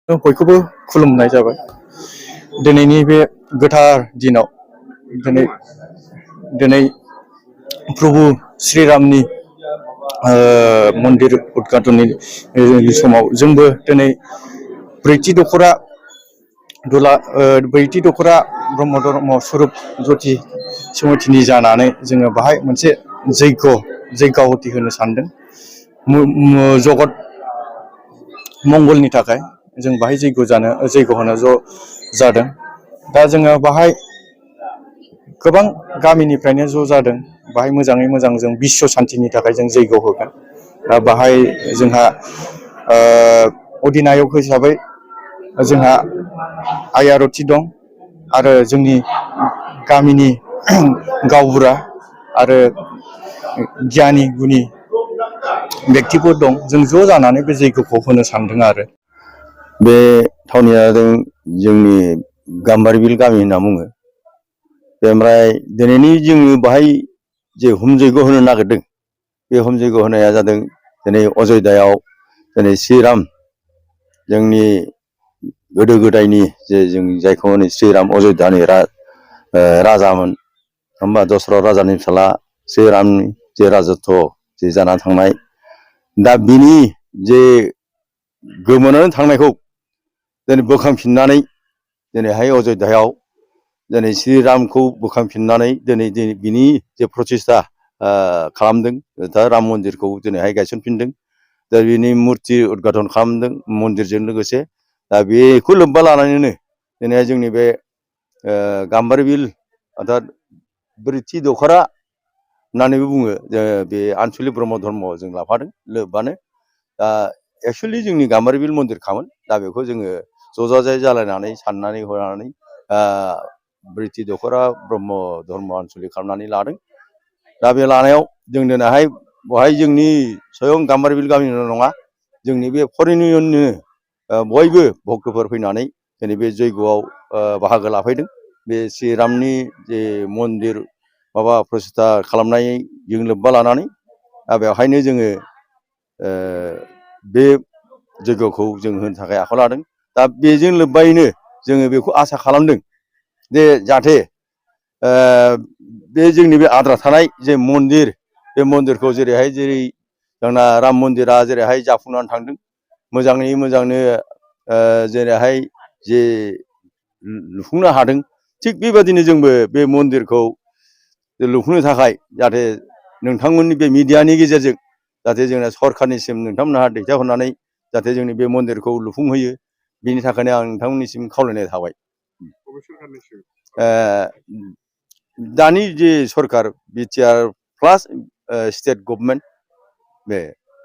बयखौबो खुलुमनाय जाबाय। दिनैनि बे गोथार दिनाव दिनै दिनै प्रभु श्रीरामनि मन्दिर उद्घाटननि समाव जोंबो दिनै ब्रैथि दखरा ब्रह्म धर्म स्वरूप ज्योति समितिनि जानानै जोङो बाहाय मोनसे जैग्यहति होनो सानदों। जगत मंगलनि थाखाय जों बाहाय जैग्य होनो ज' जादों। दा जोङो बाहाय गोबां गामिनिफ्रायनो ज' जादों। बाहाय मोजाङै मोजां जों बिश्व शान्तिनि थाखाय जों जैग्य होगोन। दा बाहाय जोंहा अधिनायक हिसाबै जोंहा आइ आरती दं आरो जोंनि गामिनि गावबुरा आरो गियानि गुनि व्यक्तिफोर दं। जों ज' जानानै बे जैग्यखौ होनो सानदों आरो बे थावनिया जोंनि गाम्बारि बिल गामि होनना बुङो। ओमफ्राय दिनैनि जोङो बाहाय जे हुम जैग्य होनो नागिरदों, बे हुम जैग्य होनाया जादों दिनै अज'ध्यायाव दिनै श्रीराम जोंनि गोदो गोदायनि जे जों जायखौ होनो श्रीराम अज'ध्यानि राजामोन होमबा दशरथ राजानि फिसाला श्रीरामनि जे राजत्व जे जाना थांनाय, दा बिनि जे गोमानानै थांनायखौ दिनै बोखांफिननानै दिनैहाय अज'ध्यायाव दिनै श्रीरामखौ बोखांफिननानै दिनै बिनि जे प्रसेस्ता खालामदों। दा राम मन्दिरखौ दिनैहाय गायसनफिनदों। दा बिनि मुर्ति उद्घाटन खालामदों मन्दिरजों लोगोसे। दा बेखौ लोब्बा लानानैनो दिनैहाय जोंनि बे गाम्बारि बिल अर्थात ब्रैथि दखरा होननानैबो बुङो, बे आनसलिक ब्रह्म धर्म जों लाफादों लोब्बानो। दा एक्सुवेलि जोंनि गाम्बारि बिल मन्दिरखामोन। दा बेखौ जोङो ज' जाजाय जालायनानै साननानै हनानै ब्रैथि दखरा ब्रह्म धर्म आनसलिक खालामनानै लादों। दा बे लानायाव जों दिनैहाय बहाय जोंनि स्वयं गाम्बारि बिल गामिनिल' नङा, जोंनि बे फरेन इउनियननि बयबो भक्तफोर फैनानै दिनै बे जैग्यआव बाहागो लाफैदों। बे श्रीरामनि जे मन्दिर माबा प्रसेस्ता खालामनायजों लोब्बा लानानै। दा बेवहायनो जोङो बे जैग्यखौ जों होनो थाखाय आखायाव लादों। दा बेजों लोब्बायैनो जोङो बेखौ आसा खालामदों जे जाहाथे बे जोंनि बे आद्रा थानाय जे मन्दिर, बे मन्दिरखौ जेरै जोंना राम मन्दिरा जेरैहाय जाफुंनानै थांदों, मोजाङै मोजांनो जेरैहाय जे लुफुंनो हादों, थिग बेबादिनो जोंबो बे मन्दिरखौ लुफुंनो थाखाय जाहाथे नोंथांमोननि बे मिडियानि गेजेरजों जाहाथे जोंना सरखारनिसिम नोंथांमोनहा दैथायहरनानै जाहाथे जोंनि बे मन्दिरखौ लुफुंहोयो, बिनि थाखायनो आं नोंथांमोननिसिम खावलायनाय थाबाय। दानि जे सरखार बिटिआर प्लास स्टेट गभर्नमेन्ट, बे